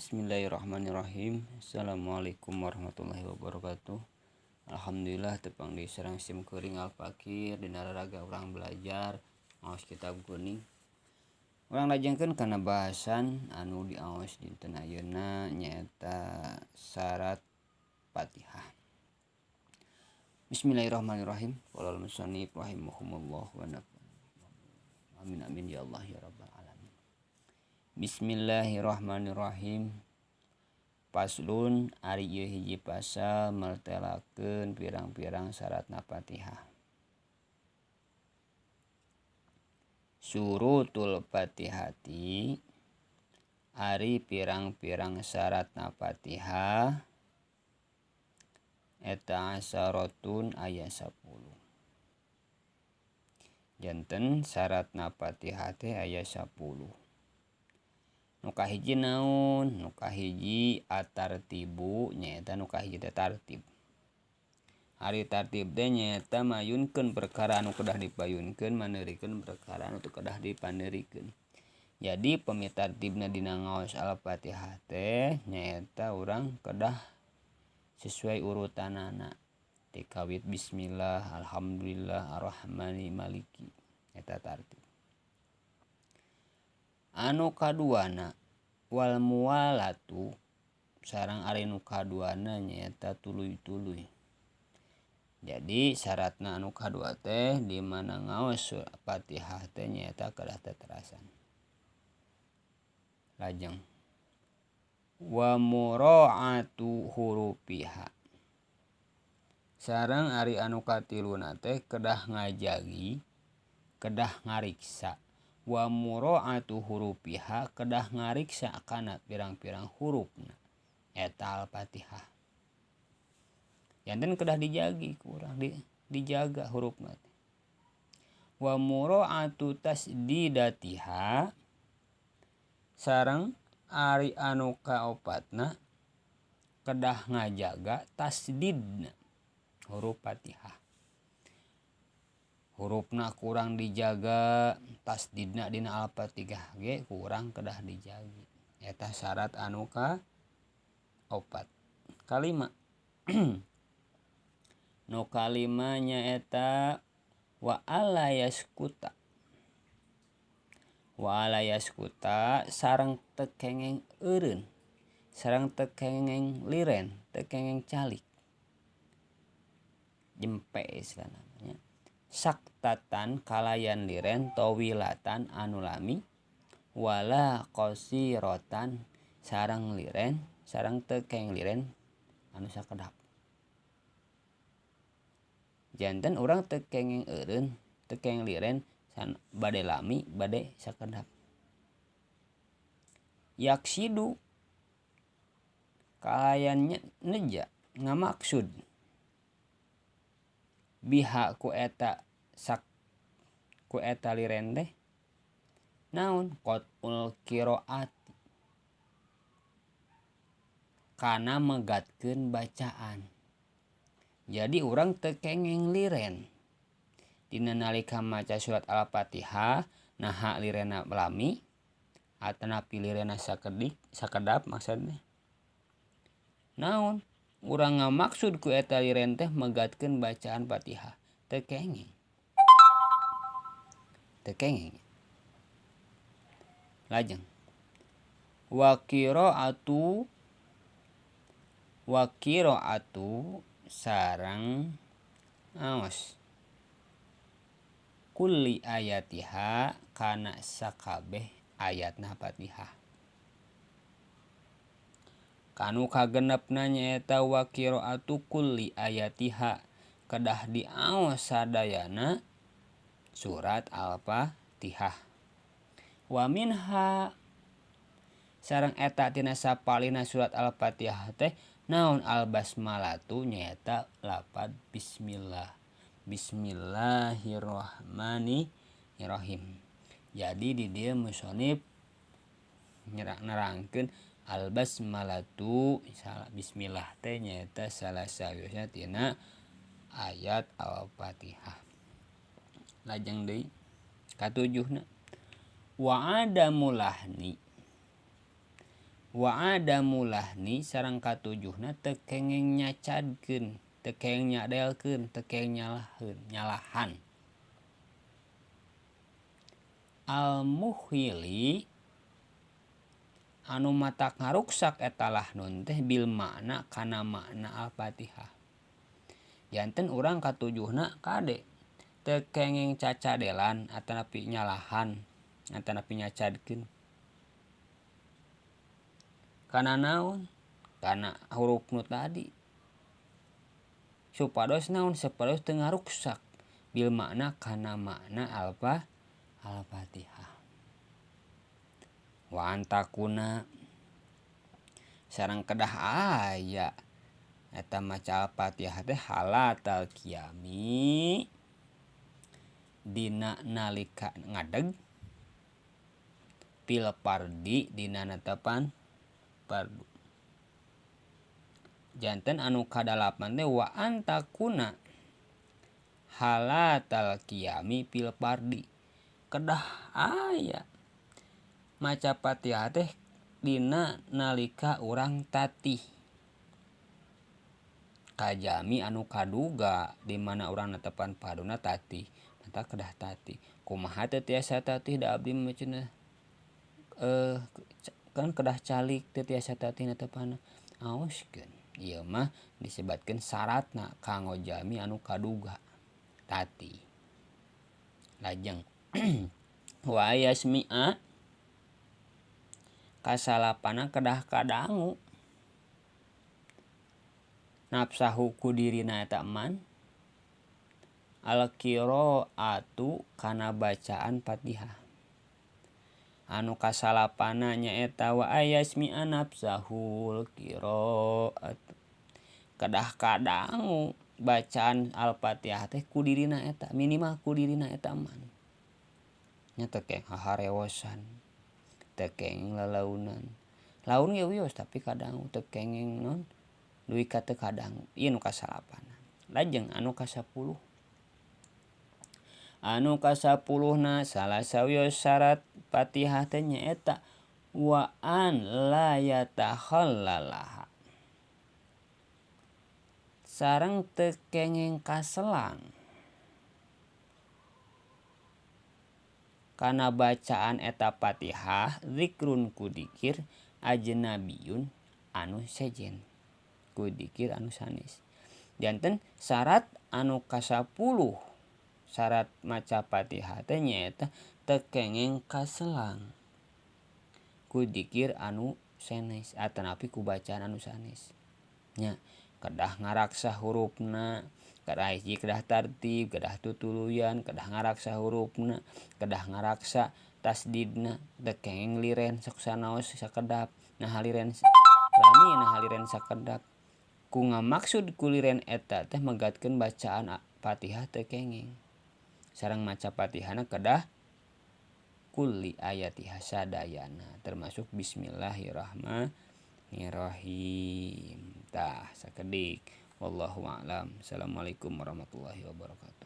Bismillahirrahmanirrahim. Assalamualaikum warahmatullahi wabarakatuh. Alhamdulillah tepang di sareng sim kuring Al-Fakir dina raraga urang belajar ngaos kitab kuning. Urang lajengkeun kana bahasan anu diaos dinten ayeuna nyaeta syarat Fatihah. Bismillahirrahmanirrahim. Qala al-musannif rahimahumullah wa nafa'ana. Amin amin ya Allah ya rabbal alamin. Bismillahirrahmanirrahim. Paslun ari ieu hiji pasal mertelakeun pirang-pirang syaratna Fatihah. Syurutul Fatihati ari pirang-pirang syaratna Fatihah eta asyaratun aya 10. Janten syaratna Fatihah teh aya 10. Nu kahiji naon? Nu kahiji atartibu nyaeta nu kahiji teh tartib. Ari tartib teh nyaeta mayunkeun perkara anu kedah dipayunkeun, maneurikeun perkara anu teu kedah dipaneurikeun. Jadi pami tartibna dina ngaos Al-Fatihah teh nyaeta urang kedah sesuai urutanana. Ti kawit bismillah, alhamdulillah, arrahmani, maliki eta tartib. Anu kaduana wal muwalatu sareng ari nu kaduana nyaeta tuluy-tuluy. Jadi syaratna anu kadua teh di mana ngaos Fatihah teh nyaeta kedah teterasan. Lajeng wa mura'atu hurufiha sareng ari anu katiluna teh kedah ngajagi, kedah ngariksa. Wa mura'atu hurufiha kedah ngariksa kana pirang-pirang hurufna eta Al-Fatihah. Janten kedah dijagi kurang dijaga hurufna teh. Wa mura'atu tasdidatiha sareng ari anu kaopatna kedah ngajaga tasdidna huruf Fatihah. Hurufna kurang dijaga, tasdidna dina Al-Fatihah ge kurang kedah dijagi. Eta syarat anu ka opat. Kalima. Nu kalima nyaeta wa alla yaskuta. Wa alla yaskuta sareng teu kengeng eureun, sareng teu kengeng liren, teu kengeng calik. Jempe istilahna nya. Saktatan kalayan liren tawilatan anu lami wala qasiratan sareng liren sareng teu kengeng liren anu sakedap. Janten urang teu kengeng eureun, teu kengeng liren san bade lami bade sakedap. Yaksidu kalayan neja ngamaksud biha ku eta sak ku eta liren teh naon qatul qiraati kana megatkeun bacaan. Jadi urang teu kengeng liren dina nalika maca surat Al-Fatihah, naha lirena lami atanapi lirena sakedik sakedap maksudna naon urang ngamaksud ku eta liren teh megatkeun bacaan Fatihah teu kengeng. Teu kengeng. Lajeng wa qiraatu sareng aos kulli ayatiha kana sakabeh ayatna Fatihah. Kanu kagenepna nyaeta wa qiraatu kulli ayatiha kedah diaos sadayana surat Al-Fatihah. Wa minha sareng eta tina sapalihna surat Al-Fatihah teh naon al-basmalatu nyaeta lapad bismillah. Bismillahirrahmanirrahim. Jadi di dieu musonif nerangkeun al-basmalatu bismillah teh nyaeta salah sawiosna tina ayat Al-Fatihah. Lajeng deui katujuhna wa adamul lahni Wa adamu lahni sareng katujuhna teu kengeng nyacadkeun, teu kengeng nyadelkeun, teu kengeng nyalaheun, nyalahan. Al mukhili anu matak ngaruksak eta lahnun teh bil makna kana makna Al-Fatihah. Janten urang katujuhna kade teu kengeng cacadelan atanapi nyalahan atanapi nyacadkeun. Kana naon? Kana huruf nu tadi. Supados naon? Supados teu ngaruksak bil makna kana makna Al-Fatihah. Wa antakuna sareng kedah aya eta maca Al-Fatihah teh halatal qiyami dina nalika ngadeg fil fardi dina netepan fardu. Janten anu kadalapan teh wa antakuna halatal qiyami fil fardi kedah aya maca Fatihah teh dina nalika urang tatih kajami anu kaduga di mana urang netepan farduna tatih mata kedah tatih kumaha teu tiasa tatih da abdi mah cenah kan kedah calik teu tiasa tatih netepanna aoskeun ieu mah disebatkeun syaratna kanggo jalmi anu kaduga tatih. Lajeng wa yasmi'a kasalapana kedah kadangu nafsahu ku dirina eta man al-qira'atu kana bacaan Fatihah. Anu kasalapana nyaeta wa ayasmi'a nafsahul qira'atu kedah kadangu bacaan Al-Fatihah teh ku dirina eta minimal ku dirina eta man nya teu keng haharewosan teu kenging lalaunan laun ge wios tapi kadangu teu kenging non dugi ka teu kadangu ieu nu kasalapana. Lajeng anu kasapuluh anu kasapuluhna salah sawios syarat Fatihah teh nyaeta wa an la yatakhallalaha sareng teu kenging kaselang kana bacaan eta Fatihah zikrun ku dikir ajnabiyun anu sejen ku dikir anu sanes. Janten syarat anu kasapuluh syarat maca Fatihah teh nyaeta teu kenging kaselang ku dikir anu sanes atanapi ku bacaan anu sanes. Nya kedah ngaraksa hurufna, kedah hiji kedah tartib, kedah tutuluyan, kedah ngaraksa hurufna, kedah ngaraksa tasdidna, teu kenging liren sok sanaos sakedap, nah liren lami nah liren sakedap. Ku ngamaksud ku liren eta teh megatkeun bacaan Fatihah teu kenging. Sareng maca Fatihahna kedah kulli ayatiha sadayana termasuk bismillahirrahmanirrahim. Tah sakedik wallahu a'lam. Assalamualaikum warahmatullahi wabarakatuh.